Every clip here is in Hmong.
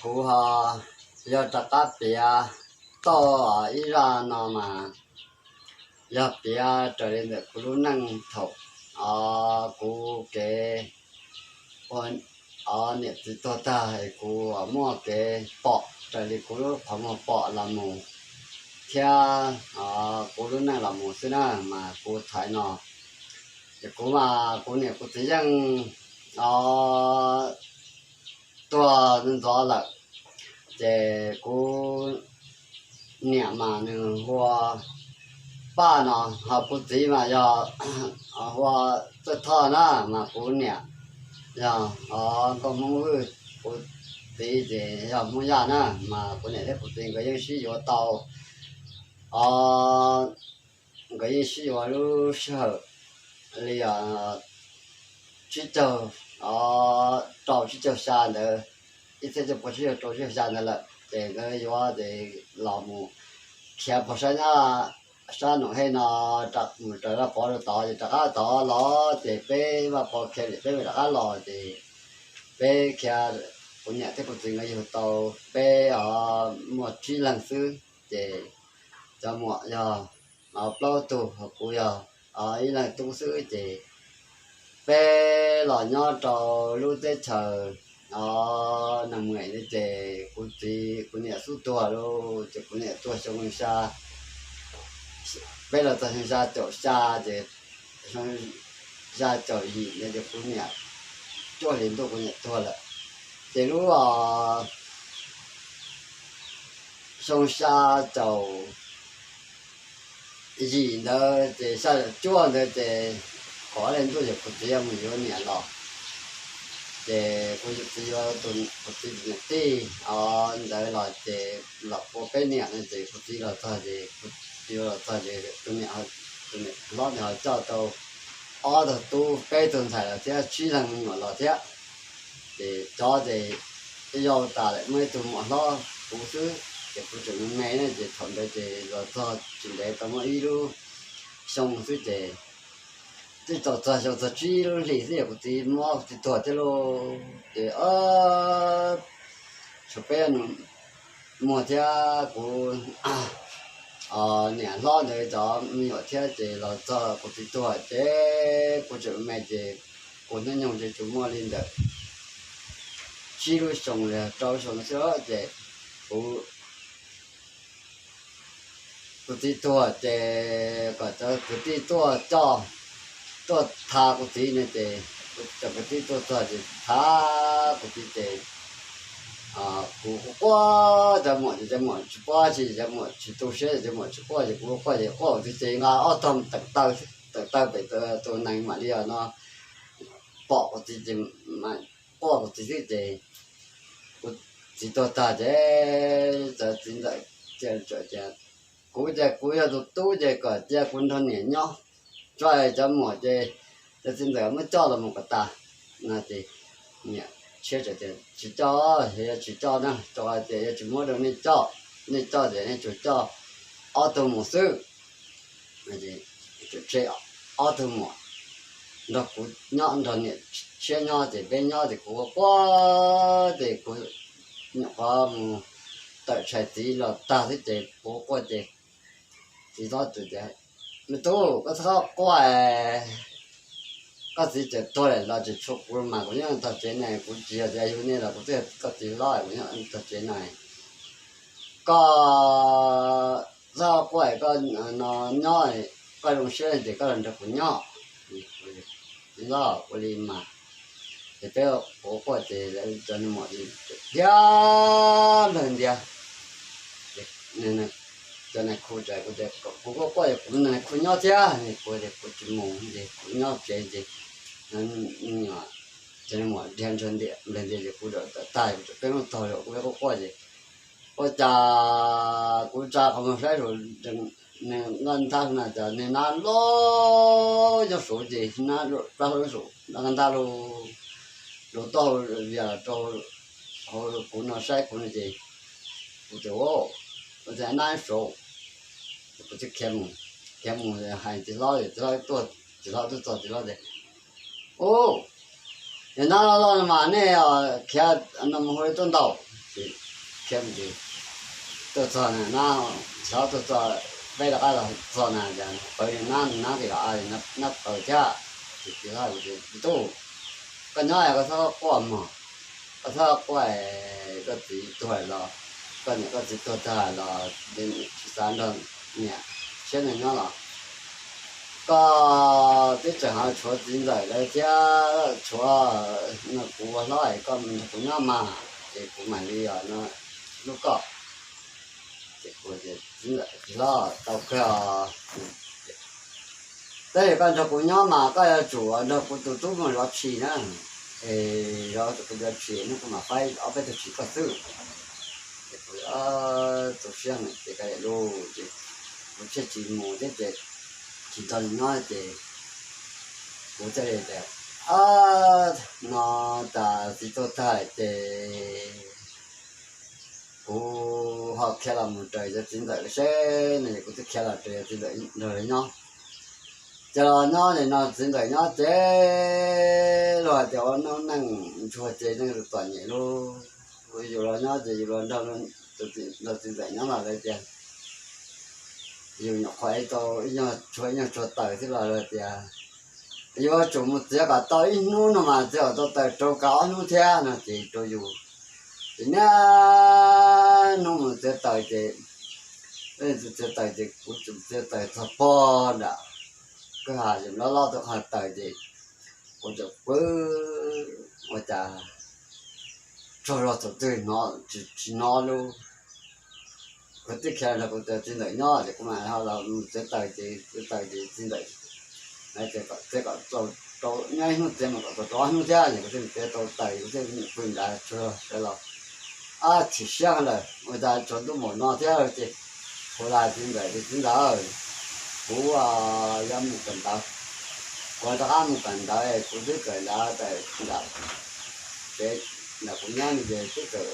Kuv ho yog rov qab piav tau ib zaj no mas yog piav raws li ntawm kuv lub neej thaum kuv kev ua niam txiv tuag tag es kuv muaj kev pom raws li kuv lub qhov muag pom los mus thiab kuv lub neej los mus xwb na mas kuv thaiv no. Ces kuv mas kuv niam kuv txiv yeej tuag ntxov lawm, ces kuv niam mas nws hu ua Paj no, ho kuv txiv mas yog hu ua Txawj Thoj na, mas kuv niam yog Nkauj Hmoob Vwj, kuv txiv ces yog Hmoob Yaj na, mas kuv niam thiab kuv txiv nkawd yeej sib yuav tau, nkawd yeej sib yuav lub sij hawm li tsib caug, rau tsib caug xya ntawd, ib txhiab cuaj pua tsib caug rau tsib caug xya ntawd lawm ces nkawd yuav ces los mus khiav puag sab, sab Noom Hej no, mus raws Vaj Pov rau tod ces rov qab tod los ces peb Vaj Pov khiav lawm peb rov qab los ces peb khiav, kuv niam thiab kuv txiv nkawd yug tau peb muaj tsib leeg xwb ces cov muam yog plaub tug, kuv yog ib leeg tub xwb ces peb los nyob rau lub teb chaws Nag Mem ces kuv txiv kuv niam xub tuag lauj, ces kuv niam tuag xyoo xya, peb los txog xyoo xya caum xya ces xyoo xya caum yim ntawd ces kuv niam cuaj hlis ntuj kuv niam tuag lawm. Ces lub xyoo xya caum yim ntawd ces xya caum cuaj ntawd ces kaum ob hlis ntuj ces kuv txiv mus yuav niam los, ces kuv txiv yuav, kuv txiv tus niam tij ntawd los ces los ua peb niam no ces kuv txiv los txog ces kuv txiv los txog ces tus niam, tus niam hlob ntawd ho coj tau ob tug tub peb tug ntxhais los thiab tsib leeg me nyuam los thiab. Ces cov ces yau tas lawm muaj ib tug muam hlob kuv xwb, ces kuv tseem me me na ces thaum ntawd ces los txog tsis ntev tau muaj ib lub xyoo xwb ces twb tau txog xyoo txog tsib lub hlis xwb ces kuv txiv mob kuv txiv tuag thiab lauj. Ces tshuav peb muag thiab kuv niam hlob ntawd cov me nyuam thiab ces los txog kuv txiv tuag ces kuv tseem me ces kuv hnub nyoog ces tsuas muaj li ntawm tsib lub xyoo los rau lub xyoo xwb ces kuv, kuv txiv tuag ces kom cov kwv tij tuaj coj, tuaj tha kuv txiv no ces cov kwv tij tuaj txog ces tha kuv txiv ces kuv quaj quaj, cov muam ces cov muam tsis paub tsi, cov muam tsis tu siab, cov muam tsis quaj ces kuv quaj ces quaj kuv txiv ces nqa ob tog tawm taw, tawm taw pem tus nees mam li no pom kuv txiv ces quaj kuv txiv xwb ces kuv txiv tuag tag ces cov txiv ntxawm cia, kuv ces kuv yog tus tub ces kom cia kuv nrog niam nyob, tso cov muam ces cov txiv ntxawm muab coj los mus kom tas no ces niam tshiab txawm tias tsis coj, yog tsis coj na, tso tias yog tsis muab rau nej coj, nej coj ces nej tsuas coj ob tug muam xwb, tsev ob tug muam nrog kuv nyob nrog niam tshiab nyob ces peb nyob ces kuv quaj quaj ces kuv nyuam qhuav mus tawm tshais txiv los tag xwb ces kuv quaj ces txiv hlob tias, me tub koj txhob quaj, koj txiv tseem tuag lawm los tseem tshuav kuv mas kuv nyob tog tsev na, kuv tsis yog tias yug nej los kuv twb yog koj txiv hlob kuv nyob tog tsev na, koj txhob quaj, koj no nyob, koj zoo siab ces koj los nrog kuv nyob. Txiv hlob ua li mas ces peb quaj quaj ces lawv cov niag muam dhia nplawg ntiav, cov nais khu, kuv quaj quaj ces kuv nrog nais khu nyob thiab, kuv tias kuv tsis mus ces kuv nyob tsev ces cov niag muam dhia nplawg ntiav ces kuv tawm tag, peb muab taug lawm kuv quaj quaj ces ua cas kuv tsa qhov muag saib saum nqaj ntab no cas niag nab loj nyob saud ces nab plab hlau saum nqaj ntab, lub taub hau vias rau hauv kuv no saib kuv no ces kuv tias ua cas nab saud, kuv thiaj khiav mus, khiav mus hais txiv hlob, txiv hlob tuaj, txiv hlob tuaj txog txiv hlob tias, ub, Yog nab loj loj no mas nej khiav no mus hu tuaj ntaus. Ces khiav mus ces tuaj txog na, nab xyov tuaj txog, peb rov qab los txog na, ces pawv li nab, nab tias nab pawv thiab. Ces txiv hlob tias, txiv tub, koj nyob es koj txhob quaj mog, koj txhob quaj, koj txiv tuag los, koj niam koj txiv tuag tag los tsis xav nrog niam thiab nyob los, koj twb tseem ho tshuav txiv ntxawm lawv thiab tshuav no kuv ua hlob es koj mus nrog kuv nyob mas, ces kuv mam li hlub koj. Ces kuv tias, txiv hlob, tau kawg os. Tab sis koj nrog kuv nyob mas koj yuav tsum nrog kuv tus tub mus zov tshis na, es zov kuv cov tshis no kuv mam faib ob peb tug tshis koj xwb. Ces kuv tu siab ces kav liam lauj, ces kuv thiaj tsis mus thiab ces tsis nrog nws nyob ces kuv thiaj li tias, no tas txiv tuag tag ces kuv ho khiav los mus raws cov txiv ntxawm seb no, ces kuv twb khiav los raws cov txiv ntxawm nrog lawv nyob. Ces los nyob nim no txiv ntxawm nyob ces luag hais tias ua noob neej ntsuag ces neeg txom nyem lauj, yus los nyob ces yus los nrog txiv ntxawm nyob los lawv tias yus nyuam qhuav tau ib nyuag tshuaj, ib nyuag tshuaj taws thiab los lawv tias yuav tsum mus txiav kom tau ib hnub no mas txiav kom tau taws rau kav ob hnub thiab no ces rau yus. Ces niaj hnub mus txiav taws ces, txiav taws ces kuv txiav taws txog pog nram kwj ha es loj loj tau qhov taws ces kuv txawm pw ua cas tsaug zog thaum twg tsis hnov lauj. Kuv twb khiav nrog kuv cov txiv ntxawm nyob ces kuv mam ho los mus txiav taws ces txiav taws ces txiv ntxawm txiav kom tau rau, nyob ib hnub txiav mas kom tau rau ob hnub thiab ces kuv thiaj txiav tau taws kuv thiaj pw nrad tsaug zog sawv los. Ab, chim siab lawm ua cas tsaus ntuj npaum no thiab ces kuv hais txiv ntxawm tias txiv ntxawm, kuv yuav mus kawm ntawv, kuv rov qab mus kawm ntawv kuv twb kawm ntawv tawm nram tsev, nram kuv nyob no ces twb kawm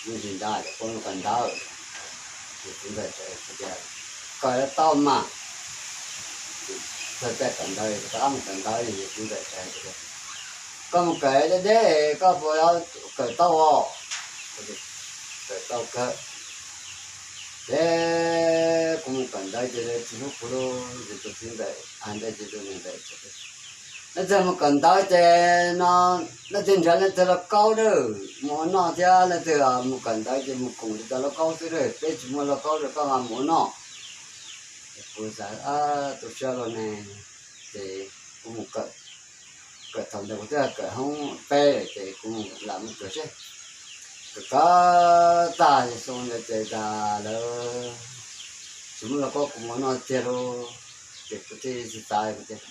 me ntsis nrad ces kuv mus kawm ntawv. Ces txiv ntxawm tias kawm tau mas, txog caij kawm ntawv rov qab mus kawm ntawv. Txiv ntxawm tias koj mus kawm deb deb koj puas yuav kawm tau os? Kawm tau kawg. Ces kuv mus kawm ntawv ces lawv tsis hlub kuv lauj. Ces tus txiv ntxawm hais ntawd ces tus niam ntxawm, leej twg mus kawm ntawv ces no leej twg nrhiav leej twg lauj kaub na mus ua noj thiab, leej twg mus kawm ntawv ces mus koom li cov lauj kaub xwb, peb tsis muaj lauj kaub rau koj mus ua noj. Kuv xav tu siab los ne, ces kuv mus kawm, kawm thaum ntawd kuv twb kawm hoob peb lawm ces kuv mus lam mus kawm seb. Kawm kawm tag xyoo ntawd ces tas lawv tsis muaj lauj kaub kuv mus ua noj tiag lauj. Ces kuv thiaj li xav tias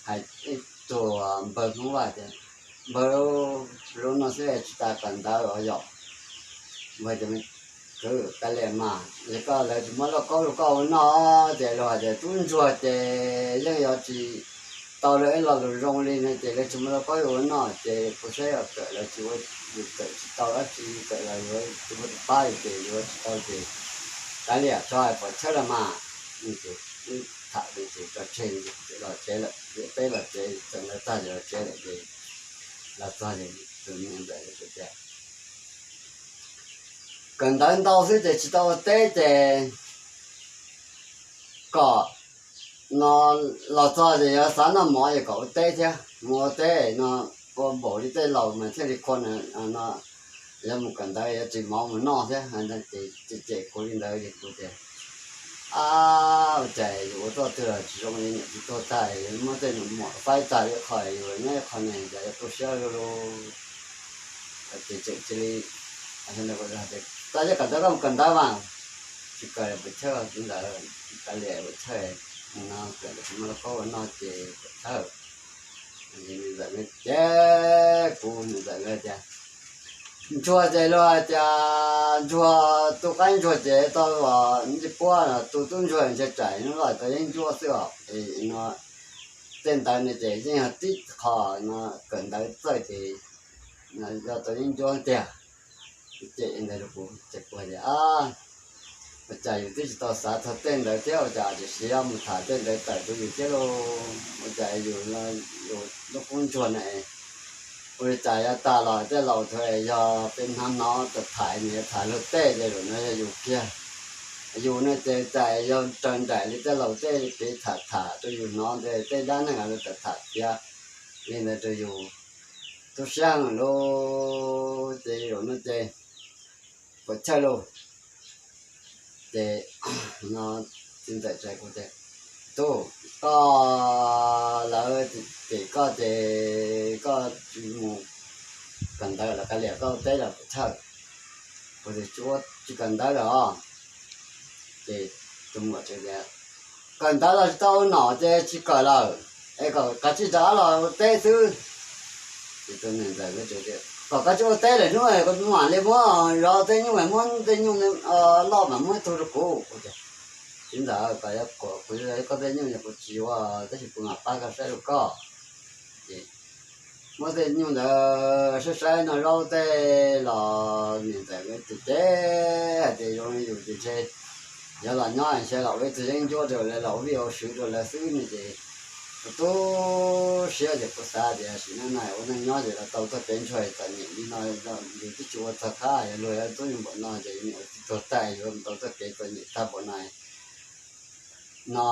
hais ib tug npawg Hmoob Vaj tias npawg, lub no xwb tsis tas kawm ntawv os yom. Npawg tias kwv kav liam mas, yog koj lawv tsis muaj lauj kaub rau koj ua noj ces luag hais tias tub ntsuag ces yeej yuav tsis tau lawv ib lo lus zoo li no ces lawv tsis muaj lauj kaub ua noj ces kuv saib yog kawm los tsis ua, yus kawm tsis tau dab tsi, kawm los yuav tus pab ces yuav tsis tau ces kav liam tso pov chawb los mas. Ces tham li ces tso tseg, los tsev lawm, peb los tsev, txog ntawd tag ces los tsev lawm ces los txog ces tus niam ntxawm tias kawm ntawv ntau xwb ces tsis tau ua teb ces kom no los txog ces yuav xav noj mov ces kom ua teb thiab, mus ua teb no ua npaum li tej laus mas thiaj li khua no, yuav mus kawm ntawv yuav tsis mov mus noj thiab. Ces cem kuv li ntawd ces kuv tias ab, ua cas yus ua txoj twg los tsis zoo li niam txiv tuag tag, muab tej nus muam faib tag li qho yus nyob ib qho ne cas yuav tu siab luj luj. Ces tseem cia li tau coj kawm ntawv, koj mus kawm ntawv mas, tsis kawm pov chawb li ntawd, kav liam pov chawb no, kawm tsis muaj lauj kaub ua noj ces pov chawb. Niam ntxawm ces kuv niam ntxawm tias ntsuag ces luag tias ntsuag tu qaib ntsuag ces tau ncej puab, tu tub ntsuag ntshe tsam hnub loj tau yeeb ncuab xwb os. No tej ntawd no ces yeej yog tib qho no kawm ntawv txawj ces yog tau yeeb ncuab tiag. Ces ntawd kuv ces kuv tias ua cas yus twb tsis tau xav txog tej ntawd thiab ua cas tiam sis yog mus tham tej ntawd tawm rau yus thiab lauj, ua cas yus, yus lub qub ntsuag na, Ua li cas yuav tag los tej laus thaum yog peb hnov hnov tham tham nws yuav tham luag tej ces zaum no yog yus kiag. Yus no ces cas yog raws nraim li tej laus tej kev tham tham rau yus hnov ntawd, tej dab neeg los tham tham piav li ntawd rau yus. Tu siab lawm ces zaum no ces puas chawj lauj. Ces no txiv ntxawm teb kuv tias, tub, koj, lawv cem koj ces koj tsis mus kawm ntawv los kav liam koj ua teb los puas chawj? Kuv tias, tsis kawm ntawv los. Ces tus muam tias, kawm ntawv los tsis tau ua nom ces tsis kawm lawm, es kom kav tsij rov qab los ua teb xwb. Ces tus niam ntxawm tias, kom kav tsij ua teb lawm hnub mam li muab zov tej nyuj, muab tej nyuj loj mas muab ib tug rau kuv. Txiv ntxawm, koj tej nyuj yog kuv tsis yuav, tab sis kuv mam pab koj saib rau koj. Ces muab tej nyuj ntawd saib saib noj zaub tej los niam ntxawm ces cem hais tias, zoo li yus ces ntshe yuav los nyob ntshe los ua ib tug yeeb ncuab rau lawv, los ua vij ua sw rau lawv xwb no ces kuv tu siab ces kuv xav tias sim neej no ua neej nyob ces los tau txoj kev ntsuag txom nyem li no, yus twb tsis ua txog khab, yog luag yuav txub yus npaum no ces yus niam ua txiv tuag tag yuav tau txoj kev txom nyem tag npaum no. No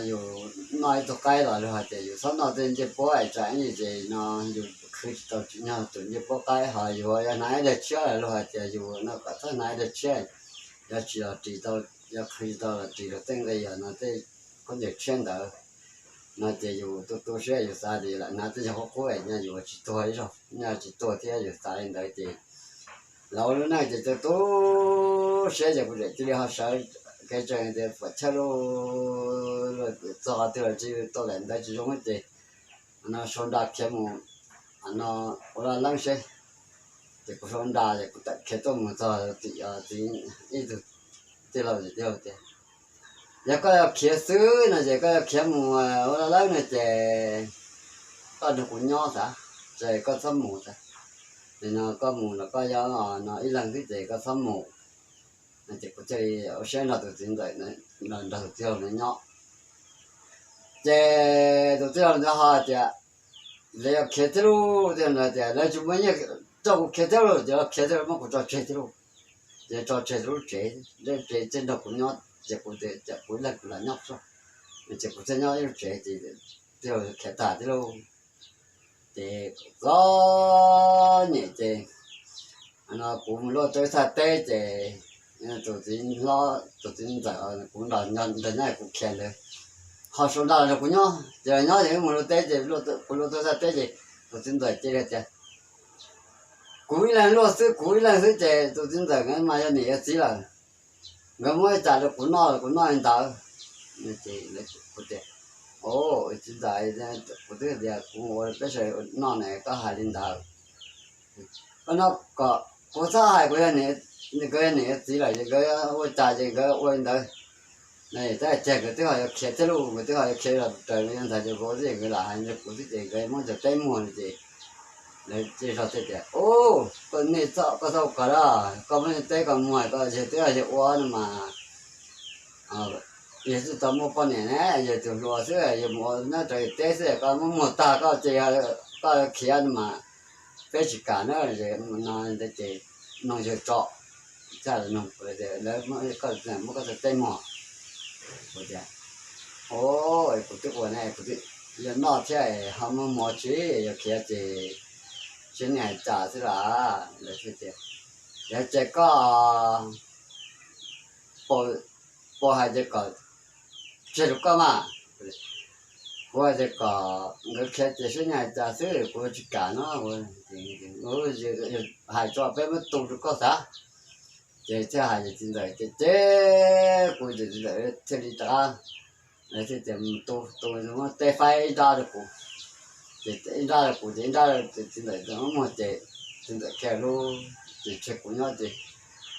yus noj ib tug qaib los luag hais tias yus txhob noj tej ncej puab es tsam ib ntsis ces no yus khwv tsis tau tsim nyog tus ncej puab qaib, ho yus yuav hnav ib daig tshiab los luag hais tias yus no kom txhob hnav ib daig tshiab, yog tsis los ris tau, yog khwv tsis tau los ris luag tej nqi os no tej khaub ncaws tshiab ntawd. No ces yus tu tu siab yus xav tias yus lam hnav tej nyuag qub qub es nyaj yus tsis tuag ib zaug, nyaj tsis tuag thiab yus xav li ntawd ces lawv ua lub neej ces tu tu siab ces kuv tseem cia li ho sawv kev tsees tias puas chawj lauj, txog qhov twg los tsis tau daim ntawv tsis zoo ces no sau nra khiav mus no ua laj leeb seb. Ces kuv sau nra ces kuv tawm khiav tuaj mus txog tim txiv, ib tug tij laug, tij laug tias, yog koj yuav khiav xwb no ces koj yuav khiav mus ua laj leeb no ces koj nrog kuv nyob xav, ces koj txhob mus xav. Nim no koj mus los koj yuav no ib leeg xwb ces koj txhob mus. Ces kuv thiaj li ua siab nrog tus txiv ntxawm, nrog tus tij laug ntawd nyob. Ces tus tij laug ntawd ho tias, lawv yuav khiav thiab lauj, tij laug ntawd tias lawv tsis muaj nyiaj rau kuv khiav thiab lauj, ces lawv khiav thiab lauj, muab kuv tso tseg thiab lauj. Ces tso tseg lub tsev, lub tsev thiaj nrog kuv nyob, ces kuv tias kuv ib leeg kuv lam nyob tso, ces kuv thiaj nyob ib lub tsev ces tij laug khiav tag thiab lauj. Ces txom nyem ces no kuv mus luaj tau ib txhais teb ces tus txiv hlob, tus txiv ntxawm kuv nrog nyob kuv khiav ntawd ho sau nra los nrog kuv nyob ces los nyob ces mus luaj teb ces kuv luaj tau ib txhais teb ces tus txiv ntxawm cia li tias, kuv ib leeg luaj xwb, kuv ib leeg xwb ces tus txiv ntxawm nkawd mas yog niam yog txiv lawm, nkawd muab ib cas rau kuv noj los kuv noj li ntawd. Ces kuv tias, o, txiv ntxawm, kuv twb tias kuv ua peb sawv daws noj ne, koj hais li ntawd. Koj no kom kuv txhob hais kuv yog, nkawd yog niam yog txiv lawm ces nkawd ua cas ces nkawd ua li ntawd. Tab sis nkawd twb ho yuav khiav thiab lauj, nkawd twb ho yuav khiav los raws li ntawd ces kuv twb, nkawd lam hais rau kuv xwb ces nkawd muab cov teb muag no ces lawv cia li zog thiaj tias, u, koj nej txhob, koj txhob ua koj lawm, koj muab teb koj muag koj yawg twb yog yawg ua no mas, yawg twb tau muaj poj niam ne, yawg tus hluas xwb, yawg mus ua nyob rau teb xwb, koj muab muag tag koj ces koj khiav no mas peb tsis kam na. No ces noog yawg tso, lawv muab koj txhais teb muag. Kuv tias, o, kuv twb ua ne, kuv twb yuav noj thiab ho muab muag tsis, yuav khiav ces sib niag hais cas xwb las. Lawv thiaj tias, yog ces koj puas hais tias kom tseg rau koj mas? Kuv hais tias kom nkawd khiav ces sib niag hais cas xwb, kuv tsis kam no. Hais tso peb muab tu rau koj xav. Ces thiaj hais ces txiv ntxawm ces, ces kuv ces txiv ntxawm thiaj li rov qab, lawv thiaj tias mus tu, tu muab teb faib ib nrab rau kuv. Ces ib nrab rau kuv ces ib nrab ces txiv ntxawm muab muag ces txiv ntxawm khiav lub ces tseg kuv nyob ces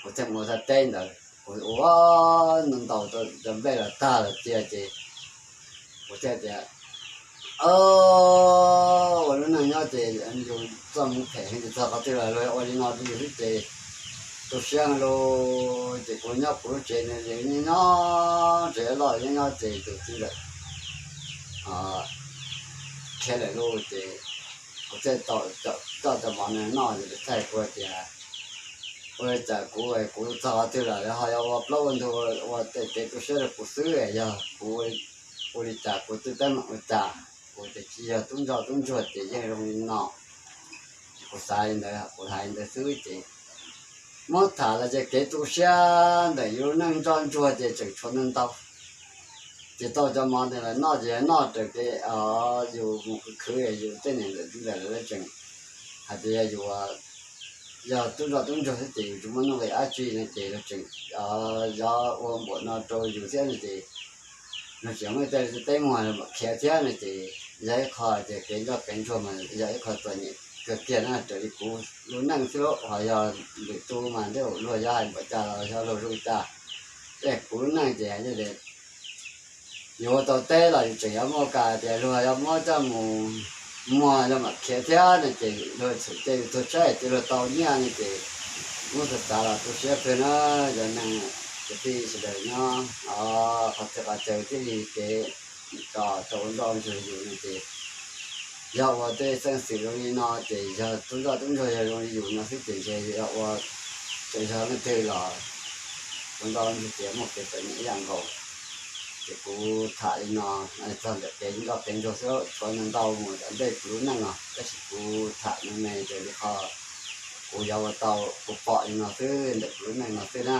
kuv thiaj mus ua txhais teb ntawd, kuv ua ntaus cov nplej los tag los cia ces kuv thiaj tias, ua lub neej nyob ces yus txoj hmoov phem heev ces txog qhov twg los luag ua li no rau yus xwb ces tu siab lauj. Ces kuv nyob kuv lub tsev no ces nyob nyob tsev loj nyob nyob ces tus txiv ntxawm khiav lawm lauj ces Kuv thiaj tau coj cov mov no noj, txhais kuv tias ua li cas kuv, kuv txog qhov twg lawm ho yog ua plaub ua ntug ua tej kev tu siab rau kuv xwb. Yog kuv ua li cas kuv twb teeb meem ua cas, kuv tias tsis yog tub ntsoj tub ntsuag ces yeej zoo li no. Kuv xav li ntawd, kuv hais li ntawd xwb ces muab tham los ces kev tu siab ntawm yus lub neej ntsoj ntsuag ces tseem tshuav ntau ntau. Ces tau cov mov ntawd los noj ces yog noj raws kev, yus mus khwv khwv yus tej niam ntxawm txiv ntxawm lawv tseem hais tias yog yus yog tub ntsoj tub ntsuag thiab ces yus tsis muaj nuj nqis dab tsi no ces luag tseem yov ua npaum no rau yus thiab no ces luag tseem muaj tej teb muag los mam khiav thiab no ces yog ib qho tias kev ntsoj kev ntsuag mas yog ib qho txom nyem kawg kiag na. Raws li kuv lub neej xwb los ho yog lwm tus mas tej zaum luag yog hais npaum cas los yog luag zoo cas, tej kuv lub neej ces hais tias yus ua tau teb los yus tseem yuav muaj kam tias luag yuav muab coj mus muag los mam khiav thiab no ces luag txhum cia yus tuag tshaib ces luag tau nyiaj no ces muab xav xav los tu siab kawg na. Cov neeg kwv tij sawv daws nyob qhov txhia qhov chaw thiaj li kev tso tau ua ntsoj ntsuag yus no ces yog ua tej xeeb xwm zoo li no ces yog tub ntsoj tub ntsuag yog zoo li yus no xwb ces ntshe yog ua tseem yog leej twg los ua ntsoj ntsuag ces muaj kev txom nyem ib yam nkaus. Ces kuv tham li no txog ntawm kev ntsoj kev ntsuag xwb, tshuav ntau ntau mus tom ntej kuv lub neej no tab sis kuv tham me me raws li qhov kuv yuav ua tau kuv pom li no xwb ntawm kuv lub neej no xwb na.